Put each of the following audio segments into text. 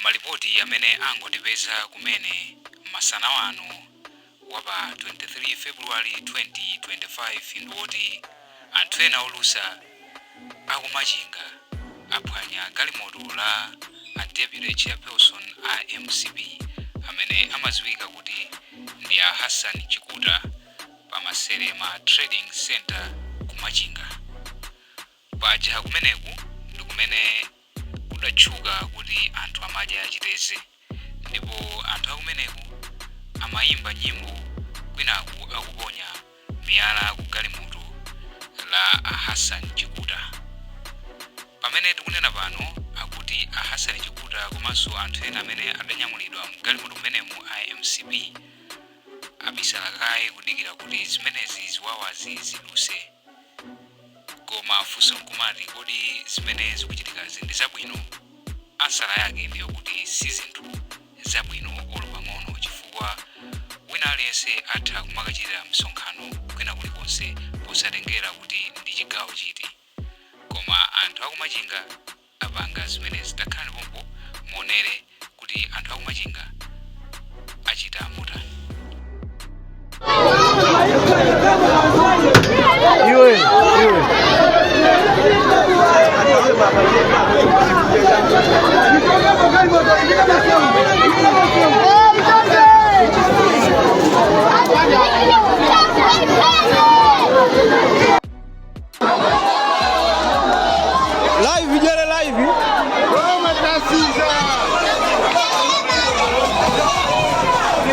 Malipoti amene angotipeza kumene masana wano wa pa 23 February 2025 ndiwoti anthu ena olusa akumachinga aphwanya galimoto la a deputy chairperson a mcp amene amadziwika kuti ndi a Hassan Chikuta pa Maselema Trading Center ku Machinga. Paja kumeneku ndi kumene kudatchuka kuti anthu amadya chiteze ndipo anthu akumeneku amayimba nyimbo kwinaku akuponya miyala ku galimoto la a Hassan Chikuta. Pamene tikunena pano akuti a Hassan Chikuta komanso anthu ena amene adanyamulidwa mgalimoto mmenemu a mcp abisala kaye kudikira kuti zimenezi ziwawazi ziduse. Koma funso nkumati kodi zimene zikuchitikazi ndi zabwino? Ansala yake ndiyokuti si zinthu zabwino olo pang'ono chifukwa wina aliyense atha kumakachitira msonkhano kwina kulikonse posatengera kuti ndi chigawo chiti. Koma anthu akumachinga apanga zimenezi. Takhalani pompo muonere kuti anthu akumachinga achita motani. Iwe, iwe. Live jere live.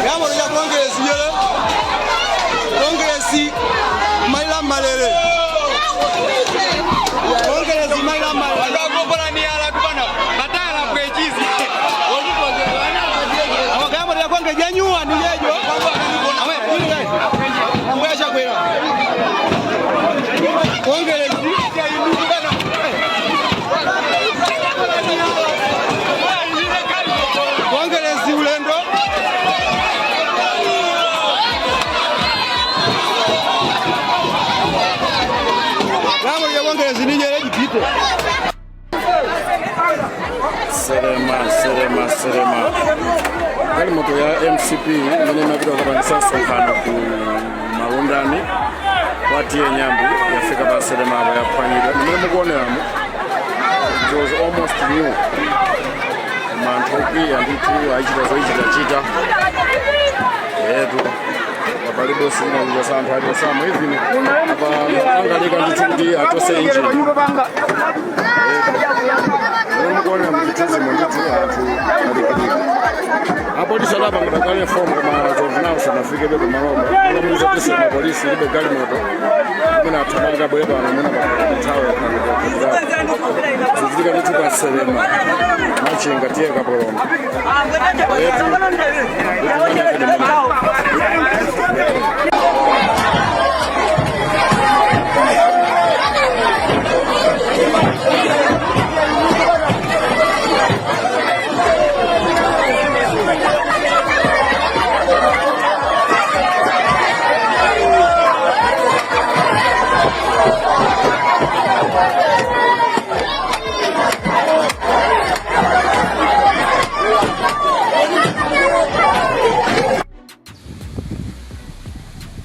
Yamo ya Congress jere. Congress maila malele. Congress maila malele. Wakagombora miyala tupana batala kwechizi. Yamo ya Congress yanyua ni yejo. Awe, ni guys. Mambo ya chakwera. Congress Congress ulendo. Yamo ya Congress ni jere jipite. Selema, Selema, Selema. Galimoto ya MCP imene imapita kukapangisa msonkhano ku Malundani kwa T/A Nyambi yafika pa Selema apo yaphwanyidwa. Mmene mukuoneramo, it was almost new. Koma anthu okwiya ndithu ayichita zoyichitachita etu palibe sina kuchosa anthu achosamo even apa angalika ndithu kuti achose engine. Mukuona mchithunzimo ndithu anthu alikilika. Apolisi adapangidwa kale fomu koma as of now sanafikebe kumalomba. Ulamuliza tisi mapolisi libe galimoto mwina athamanga bwere pano mwina nthawi zichitika ndithu pa Selema Machinga T/A Kapolongo etu.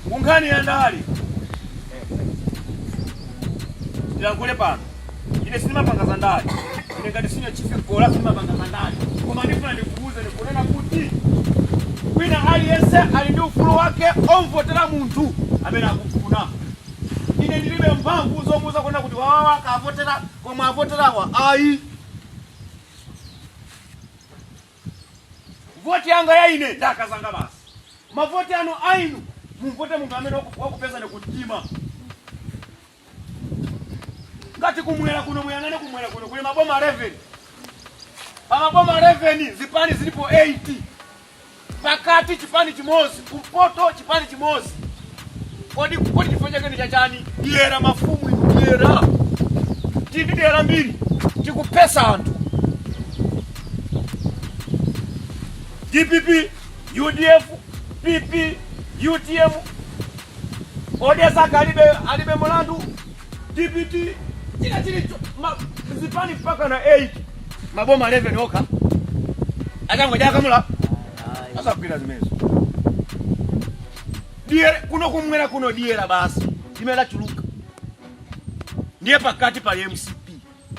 Kunkhani ya ndale ndilankhule pano, ine sindimapanga za ndale. Ine ngati senior chief gola sindimapanga za ndale, koma ndifuna ndikuuze ndikunena kuti wina aliyense ali ndi ufulu wake omvotera munthu amene akufuna. Ine ndilibe mphamvu zomuuza kuona kuti wawawa akavotera koma avoterawa ayi. Voti yanga ya ine ndakazanga basi. Mavoti anu ainu mumvote munthu amene wakupezani kumtima. Ngati kumwera kuno, muyang'ane kumwera kuno kuli maboma 11. Pa maboma 11 zipani zilipo 8, pakati chipani chimodzi, kumpoto chipani chimodzi. Kodi chifukwa chake ndi chachani? Dyera mafumu inu, dyera tili ndi dyera mbiri, tikupesa anthu. DPP, UDF, PP, UTM, odesaka alibe mulandu, DPT, china chilicho zipani mpaka na 8, maboma 11 okha. Achangojakamula asagwira zimenezo. Diyera kuno kumwera kuno diyera basi limene lachuluka. Ndiye pakati pali MCP,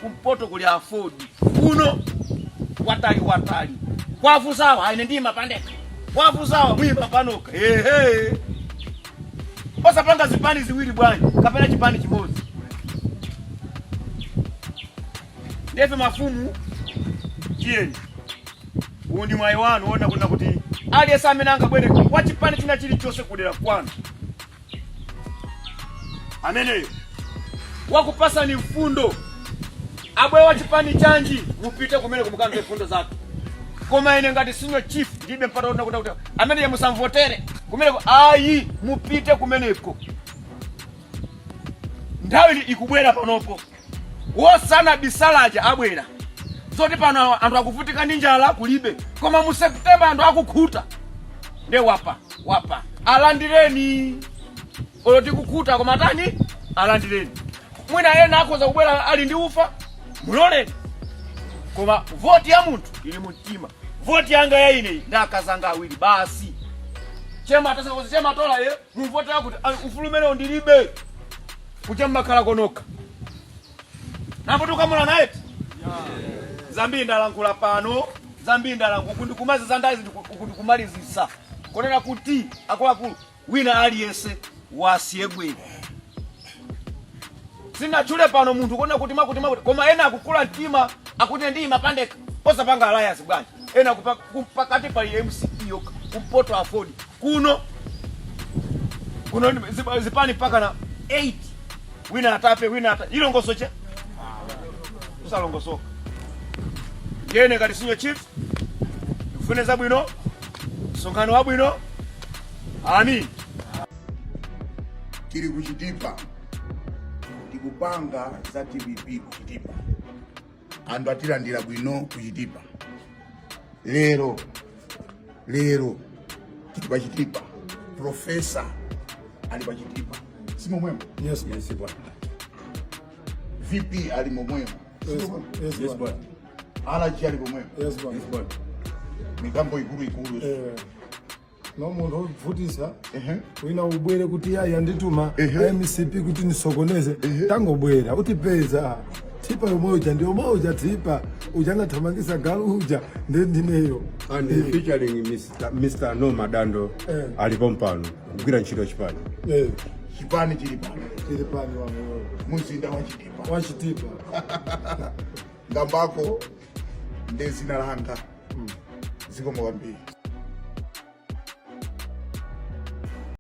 kumpoto kuli AFORD, kuno watali watali kwafusawa aine ndima pandeka kwafusawa mwima panoka. Ehe, osapanga zipani ziwiri bwanji kapena chipani chimodzi? Ndefe mafumu, tiyeni, uwu ndi mwayi wanu wona kuna kuti aliyense amene angabwere wa chipani china chilichonse kudera kwanu, ameneyo wakupasani mfundo, abwe wa chipani chanji, mupite kumene kumukamve mfundo zake. Koma ine ngati senior chief ndilibe mpata wona kuti amene musamvotere kumeneko ayi, mupite kumeneko. Nthawi ikubwera panopo wosana bisalaja abwera zoti pano anthu akuvutika ndi njala kulibe, koma mu September anthu akukhuta. Nde wapa wapa alandireni, olo tikukhuta koma tani, alandireni. Mwina ena akhoza kubwera ali ndi ufa, muloleni, koma voti ya munthu ili mumtima. Voti yanga ya ine ndi akazanga awiri basi. Chema atasakoza chema tola ye muvotera kuti ufulu umenewo ndilibe kucha mmakhala konoka nambo tukamula naye. Zambiri ndalankhula pano, zambiri ndalankhula kundikumazi zandazi kundikumalizisa konena kuti akuluakulu, wina aliyense wasiye bwino. Sinatchule pano munthu kuona kuti makuti makuti, koma ena akukula mtima akuti ndiyima pandekha. Osapanga alliance bwanji? Ena pakati pali MCP yokha, kumpoto AFORD, kuno kuno zipani mpaka na 8. Wina atape, wina ata ilongoso che usalongosoka. Ngene ngati senior chief ndikufune zabwino, msonkhano wabwino, amin. Tili kuchitipa, tikupanga za DPP kuchitipa. Anthu atilandira bwino kuchitipa. Lero lero tili pachitipa, professor ali pachitipa, si momwemo? Yes, bwana. VP ali momwemo, si momwemo? Yes, bwana. RG ali momwemo? Yes, bwana. Yes, bwana. Mikambo ikulu ikulu. No munthu wovutisa wina ubwere kuti ayi, andituma MCP kuti nisokoneze, tangobwera utipeza thipa yomwe uja ndi yomwe uja thipa uja anathamangisa galu uja ndi ndineyo. And featuring Mr. Noma Dando alipo mpano kugwira ntchito chipani. Chipani chili pano. Chili pano wamwe. Mzinda wa Chitipa. Wachitipa. Ngambako ndi zina langa, zikomo kwambiri.